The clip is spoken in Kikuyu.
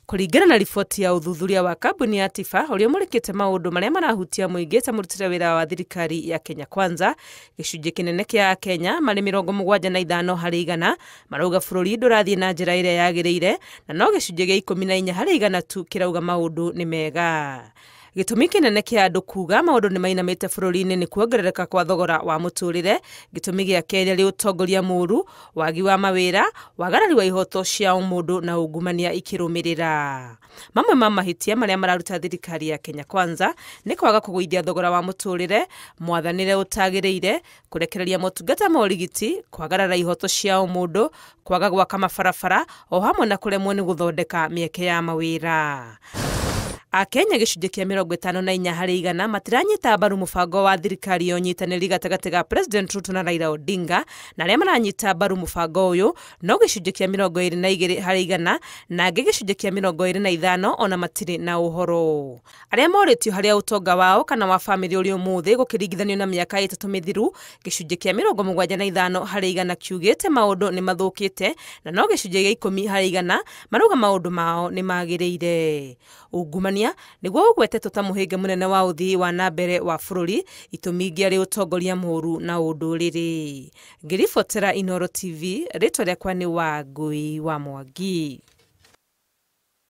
Kũringana na riboti ya ũthuthuria wa kambuni ya Tifa ũrĩa ũmũrĩkĩte maũndũ marĩa marahutia mũingĩ ta mũrutĩre wĩra wa thirikari ya Kenya Kwanza, gĩcunjĩ kĩnene kĩa Akenya marĩ 75 harĩ igana marauga bũrũri ndũrathiĩ na njĩra ĩrĩa yagĩrĩire, na no gĩcunjĩ gĩa 14 harĩ igana tu kĩrauga maũndũ nĩ mega. Gĩtũmi kĩnene kĩa andũ kuga maũndũ nĩ mainamĩte bũrũri-inĩ nĩ kuongerereka kwa thogora wa mũtũrĩre. Gĩtũmi gĩa kerĩ arĩ ũtongoria mũũru, wagi wa mawĩra, wagarari wa ihoto cia ũmũndũ na ungumania ikĩrũmĩrĩra. Mamwe ma mahĩtia marĩa mararuta thirikari ya Kenya Kwanza nĩ kwaga kũgũithia thogora wa mũtũrĩre, mwathanĩre ũtagĩrĩire, kũrekereria motungata ma ũrigiti, kwagarara ihoto cia ũmũndũ, kwaga gwaka mabarabara, o hamwe na kũremwo nĩ gũthondeka mĩeke ya mawĩra. Akenya gĩcunjĩ kĩa 54 harĩ igana matiranyita mbaru mũbango wa thirikari ya ũnyitanĩri gatagatĩ ga President Ruto na Raila Odinga, na arĩa maranyita mbaru mũbango ũyũ no gĩcunjĩ kĩa 22 harĩ igana, na angĩ gĩcunjĩ kĩa 25 ona matirĩ na ũhoro. Arĩa morĩtio harĩa ũtonga wao kana wa bamĩrĩ ũrĩ ũmũthĩ gũkĩringithanio na mĩaka 3 mĩthiru, gĩcunjĩ kĩa 75 harĩ igana kiugĩte maũndũ nĩ mathũkĩte, na no gĩcunjĩ gĩa 10 harĩ igana marauga maũndũ mao nĩ magĩrĩire. Ungumania nĩguo ũgwetetwo ta mũhĩnga mũnene wa ũthii wa na mbere wa bũrũri, itũmi ingĩ arĩ ũtongoria mũũru na ũndũrĩrĩ. Ngĩribotera Inooro TV, rĩtwa rĩakwa nĩ Wangũi wa Mwangi.